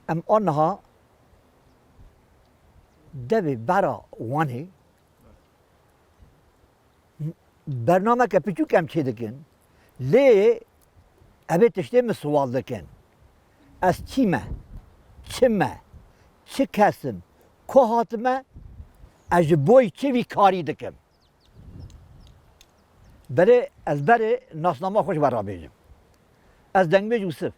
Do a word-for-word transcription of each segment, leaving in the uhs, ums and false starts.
Em aniha devê bera Wanê bernameke piçûk em çêdikin. Lê evê tiştê min siwal dikin. Ez kî me? Çi me? Çi kes im? Ku hatime? Ez ji bo çi vî karî dikim? Belê ez berê nasnama xwe ji we re bêjim. Ez dengbêj Yûsif.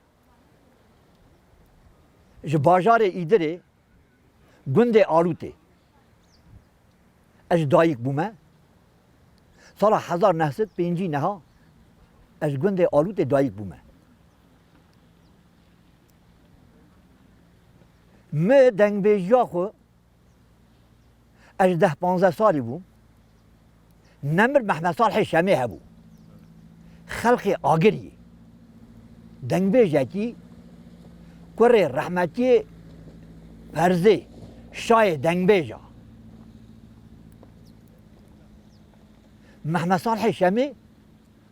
Ji bajarê Îdirê, gundê Alûtê. Ez ji dayik bûme. Sala hezar neh sed pêncî neha ez ji gundê Alûtê dayik bûme. Mi dengbêjiya xwe, ez ji deh panzdeh salî bûm. Nemir Mehmet Salihê Şemê hebû. Xelkê Agiriyê. Dengbêjekî kurê rehmetiyê Ferzê, şayê dengbêja. Mehmet Salihê Şemê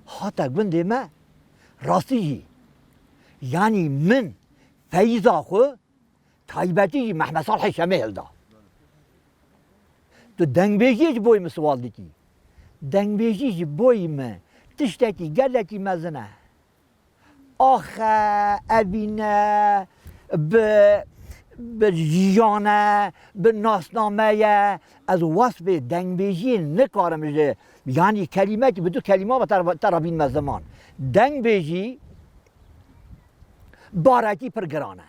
hate gundê me, rastî jî. Yanî min feyza xwe taybetî jî Mehmet Salihê Şemê hilda. Tu dengbêjiyê ji boyî min siwal dikî. Dengbêjî ji boyî min tiştekî gelekî mezin e. Axe, evîne, bi, bi jiyan e, bi nasname ye. Ez wesfê dengbêjiyê nikarim ji, yanî kelîmekî bi du kelîma ve te re, te re bînime ziman. Dengbêjî barekî pir giran e.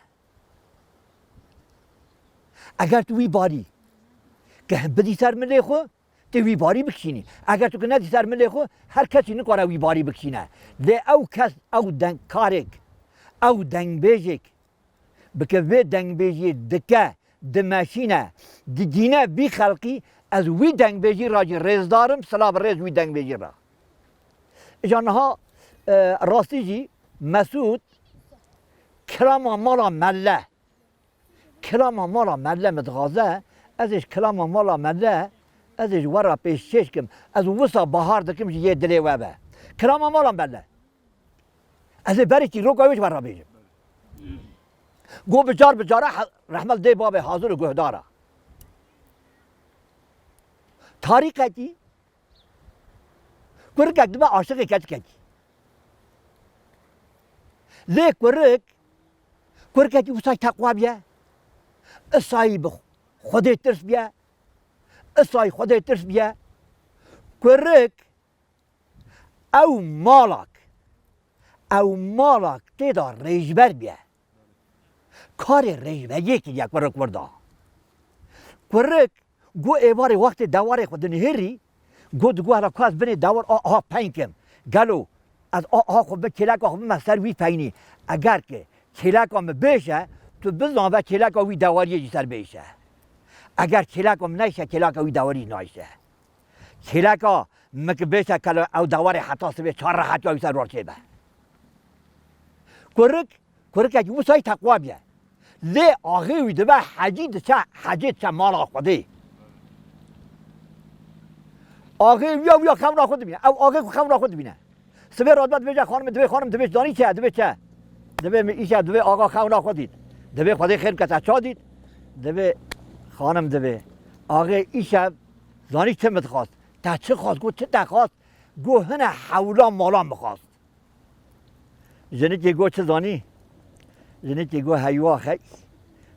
Eger tu wî barî ke bidî ser milê xwe, tê wî barî bikişînî. Eger tu ki nedî ser milê xwe, her kesî nikare wî barî bikişîne. Lê ew kes, ew deng-, karêk, ew dengbêjêk bi ke vê dengbêjiyê dike, dimeşîne, digîne vî xelkî, ez wî dengbêjî re jî rêzdar im, silav rêz wî dengbêjî re. Îja niha, e, rastî jî Mesûd kilama mala melle. Kilama mala melle min dixwaze, ez ê ji kilama mala melle, ez ê ji we re pêşkêş kim. Ez wisa bahar dikim ji yê dilê we be. Kilama mala melle. Ez ê berê çîroka wê ji we re bêjim. Go bi car bi cara he-, rehmet dê bavê hazir û guhdara. Tarîqekî kurikek dibe aşiqê keçikekî. Lê kurik, kurikekî wisa teqwa biye, isayî bi Xwedê tirs biye, isayî Xwedê tirs biye, kurik ew malak, ew malak tê de rêjber biye. Karê rêjberiyê kiriye kurik wir da. Kurik got êvarê wextê dewarê xwe dinihêrî, got digot hela ku ez binê dewar a, aha peng kim. Gelo ez a, aha xwe bi kêleka xwe bime ser wî peynî. Eger ki kêleka min bêşe, tu bizan ve kêleka wî dewariyê jî ser bêşe. Eger kêleka min neyşe, kêleka wî dewarî nayşe. Kêleka min ki bêşe kelo ew dewarê heta sibê çar rehetiya wî ser ror çêbe. Kurik, kurikekî wisayî teqwa biye. Lê axê wî dibe hecî diçe, hecê diçe mala Xwedê. Axê wîya, wîya xewna xwe dibîne. Ew axê ku xewna xwe dibîne. Sibê radbe dibêje xanimê, dibê xanim, dibê zanî çi ye, dibê çi ye? Dibê min îşev, dibê axa xewna xwe dît. Dibê Xwedê xêr bike, te ça dît? Dibê xanim, dibê axê îşev zanî çi min dixwast? Te çi xwast? Got çi te xwast? Got hine hewla mala min xwast. Jinikê got çi zanî? Jinikê got heywa xey.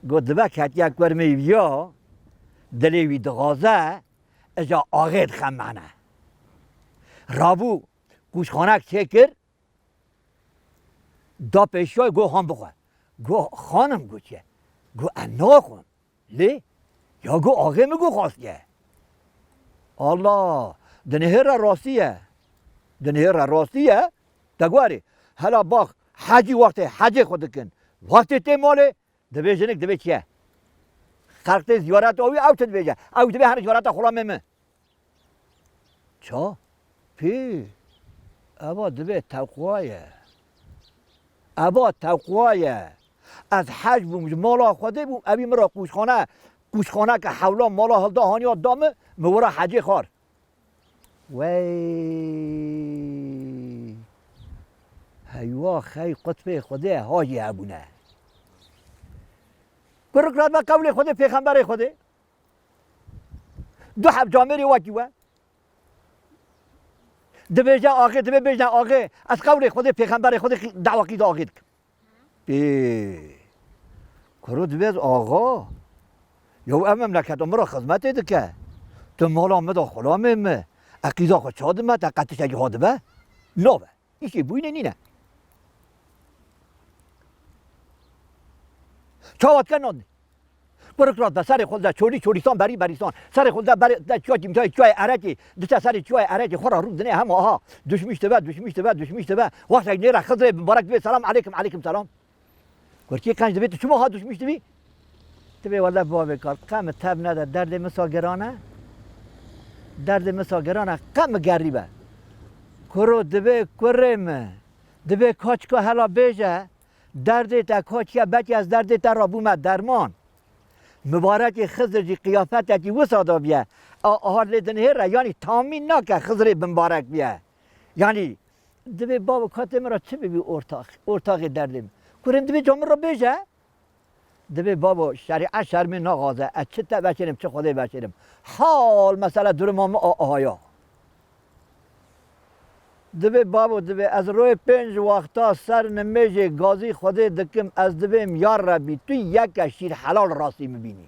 Got dibe ketiye kurmê viya, dilê wî dixwaze, îja axê dixemene. Rabû qûşxanek çêkir, da pêşiya, got han bixwe. Got xanim, got çi ye? Got ez naxwim. Lê ya got axê min got xwastiye. Allah, dinihêre rastî ye. Dinihêre rastî ye. Te guherî. Hela bax, hecî wextê hecê xwe dikin. Wextê tê malê, dibê jinik, dibê çi ye? Xelk tê ziyareta wî, ew çi dibêje? Ew dibê her ziyareta xulamê min. Ça? Pî, eva dibê teqwa ye. Eva teqwa ye. Ez hec bûm, ji mala Xwedê bûm, evî min re qûşxane, qûşxaneke hewla mala hilda haniya da min, min wira hecê xwar. Wey! Heywa xey qutbê Xwedê ha jî hebûne. Kurik re dibe qewlê Xwedê, pêxemberê Xwedê. Du heb camêrê wekî we. Dibêje axê, dibê bêjne axê, ez qewlê Xwedê, pêxemberê Xwedê qî-, dawa qîza axê dikim. Ê, kuro dibê ez axa. Yew ev memleketa min re xizmetê dike. Tu mala min de xulamê min. Ez qîza xwe ça dime, te qet tiştekî ha dibe? Nabe. Îşê bûyînê nîne. Çawa dike nan? Kurik rast be, serê xwe de çolî çolîsan, berî berîsan. Serê xwe de berê de çiyakî mîtayê çiyayê erekê. Dite serê çiyayê erekê xwe ra rû dinê hema aha. Duşmîş dibe, duşmîş dibe, duşmîş dibe. Wextek nêre Xizirê Mibarek dibê selam aleykum, aleykum selam. Kurtî qenc dibê tu çima ha duşmîş dibî? Dibê wele bavê kar, qe min tev nede, derdê min sa giran e. Derdê min sa giran e, qe min gerî be. Kuro dibê kurê min. Dibê kaçka hela bêje. Derdê te kaçiye, belkî ez derdê te re bûme derman. Mibarekê Xizir jî qiyafetekî wisa dabiye. A, aha lê dinihêre, yanî tamîn nake Xizirê bimbarek biye. Yanî dibê bavo katê min re çi bibî ortax, ortaxê derdê min. Kurê min dibê ca min re bêje. Dibê bavo şerîet şermê naxwaze, ez çi te veşêrim, çi Xwedê veşêrim. Hal mesele duruma min a, aha ya. Dibê bavo, dibê ez royê pênc wexta ser nimêjê gazî Xwedê dikim, ez dibêm ya Rebî, tu yeke şîr helal rastî min bînî.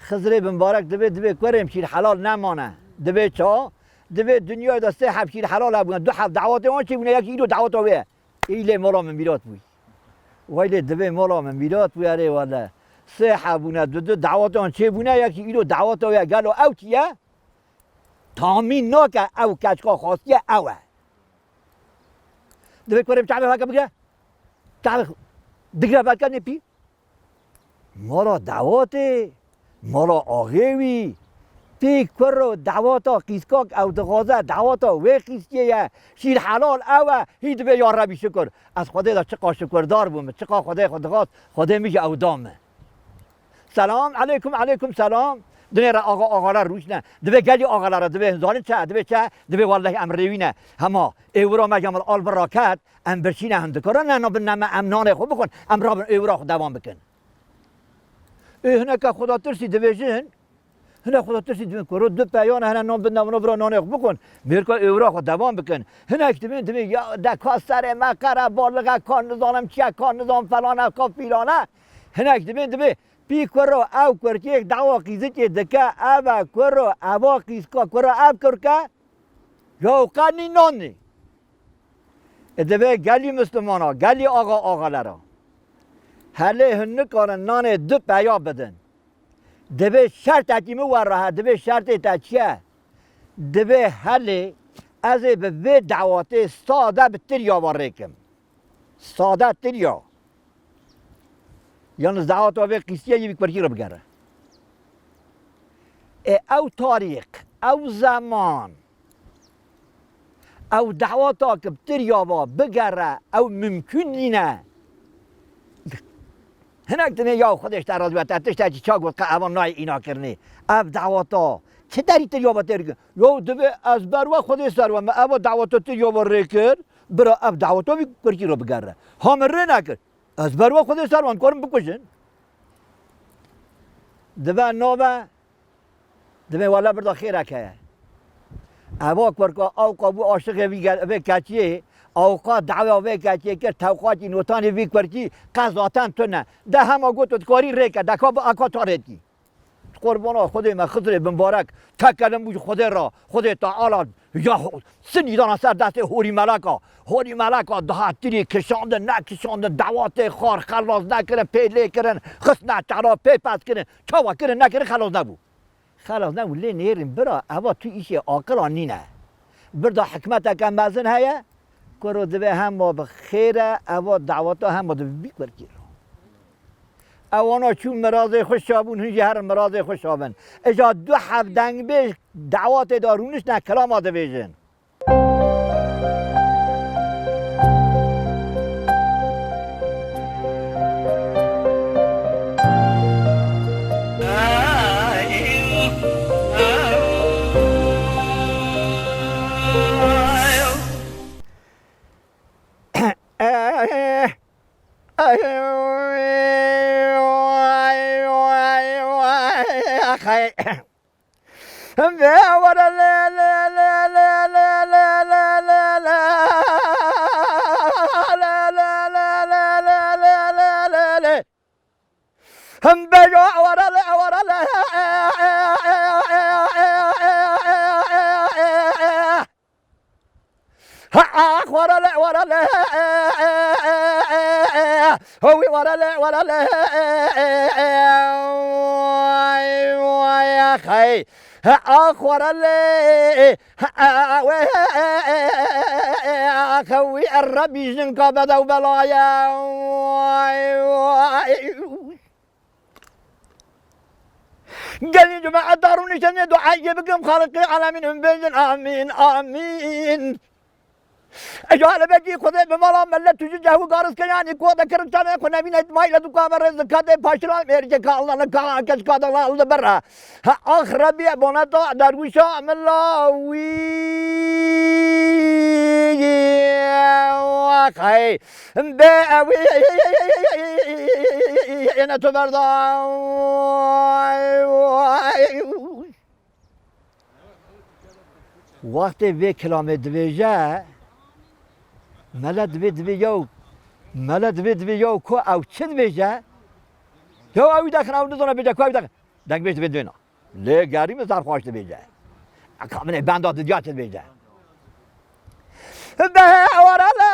Xizirê Bimbarek dibê, dibê kurê min şîr helal nemane. Dibê ça? Dibê dinyayê de sê heb şîr helal hebûne, du heb dawatê wan çêbûne, yekî îro dawata wê ye. Îlê mala min mîrat bûy. Weylê dibê mala min mîrat bûy, erê wele. Sê hebûne, du du dawatê wan çêbûne, yekî îro dawata wê ye. Gelo ew çi ye? Tamîn nake ew keçika xwastiye ew e. Divê kurê min çavê heke bigire. Çavê digire veke nê pî. Mala dawatê, mala axê wî. Pî kuro dawata qîskak ew dixwaze, dawata wê qîskê ye. Şîr helal ew e, hî divê ya Rebî şikir. Ez Xwedê de çiqa şikurdar bûm, çiqa Xwedê xwe dixwast, Xwedê min jî ew da min. Selam, aleykum, aleykum selam. Dinê re axa, axalar rûşne. Divê gelî axalara, divê zanin çi, divê çi, divê wellehî em rêwî ne. Hema êwira me ji min al bi raket, em birçîne hindikara, ne nabin neme, em nanê xwe bixwin, em rabin êwira xwe devam bikin. Ê hineke xwedatirsî dibêjin, hinek xwedatirsî dibin ku ro du peyane hene nan bin navno bira nanê xwe bixwin, mêrka êwira xwe devam bikin. Hinek dibin, dibin ya de ka serê me qere balixe, ka nizanim çiye, ka nizam felane, ka fîlane. Hinek dibin, dibê Pî kuro ew kurkê dawa qîzikê dike, ev e kuro eva qîzka kuro ev kurke, ya qenî nanî. E divê gelî Mislimana, gelî axa axalera. Helê hin nikarin nanê du peya bidin. Divê şertekî min we re he, divê şertê te çi ye? Divê helê ez ê bi vê dawatê sade bi tirya ve rêkim. Sade tir ya. Yalnız dawata vê qîstiye yê vî kurkî re bigere. E, ew tarîx, ew zeman, ew dawata ki bi tir ya va bigere, ew mimkûn nîne. Hinek dinê ya Xwedê ji te razî be, te tiştekî ça got, qe evan nayê înakirinê. Ev dawata çi derî tir ya va têr dikin? Ya divê ez ber we Xwedê ser we, me eva dawata tir ya va rê kir, bira ev dawata vî kurkî re bigere. Ha min rê nekir. Ez ber we Xwedê ser wan dikarim bikujin. Dibe nabe, divê wele birda xêrek heye. Eva kurka awqa bû aşiqê vî gel-, vê keçiyê, awqa dawa vê keçiyê kir, tewqatî notanê vî kurkî qe zaten tune. De hema got tu dikarî rêke, de ka bi aka ta rêdkî. Qurbana Xwedê me Xizirê bimbarek, tekelim bû ji Xwedê re, Xwedê Teala ya ho-, sinî dana ser destê horî meleka. Horî meleka dihat tirî kişandin, nekişandin, dawatê xar xelas nekirin, pê lê kirin, xistine çara pê pes kirin, çawa kirin nekirin xelas nebû. Xelas nebû, lê nêrîn bira, eva tu îşê aqila nîne. Birda hikmeteke mezin heye, Kuro divê hema bi xêr e, eva daweta hema divê bî kurkî re. Ewana çûn mirazê xwe şabûn, hûn jî herin mirazê xwe şabin. Îja du heb dengbêj dawatê de rûniştine kilama dibêjin. qey. Him be were le le le le le le le le le le le le le le le le le le le. Him be yo were le were le. Ha, ah, were le were le. Ho, were le were le. Vay, vay, xey. Ha, ah, were le. Ha, ah, we. Xewi Rebî jinka bedew belaye. Vay, vay. Gelin cemaet darû nişenê duayê bikim, Xaliqê alemîn hûn bêjin amîn, amîn. Eca li bekî Xwedê bi mala millet tu ji cehwî garis ke yanî ku de kirin çavê xwe nebîne, îtmayî le tu ka berê zikatê paşira mêrike ka Allah ne ka keşka de Allah li bera. Ha, ax Rebî boneta derwişa min la wî. Ax hey. Be ewî yene tu berda. Wextê vê kilamê dibêje, mele divê divê yew, mele divê divê yew ku ew çi dibêje? Yew ew dexin, ew nizane bêje ku ew dexin. Dengbêj divê divê na. Lê gerî min zaf xweş dibêje. Eka min ê benda didiya çi dibêje. Be were le.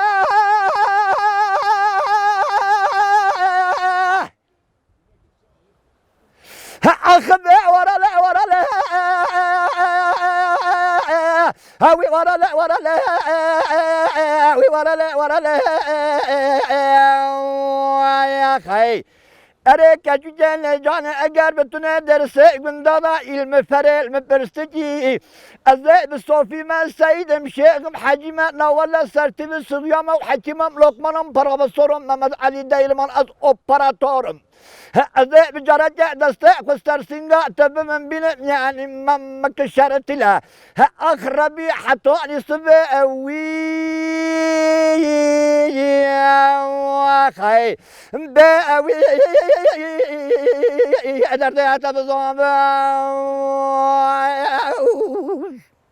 Ax be were le, were le. Ha, wî were le, were le. Wî were le, were le. Ay, ay. Erê keçûkê nêcanê, eger bi tu ne dersê gunda da îlmi ferê, îlmi pirstikî, ez ê bi sofî me, seyîd im, şêx im, hecî me, nawelle sertî bi Sixya me û hekîm im, Lokman im, profesor im, Mehmet Elî Deyliman, ez operator im. He, ez ê bi careke destê xwe ser sînga te bibim bînim, yanî me, me ki şeretî le. He, ax Rebî heta nîsibê ewî, ax hey. Be ewî, derdê heta bizan be.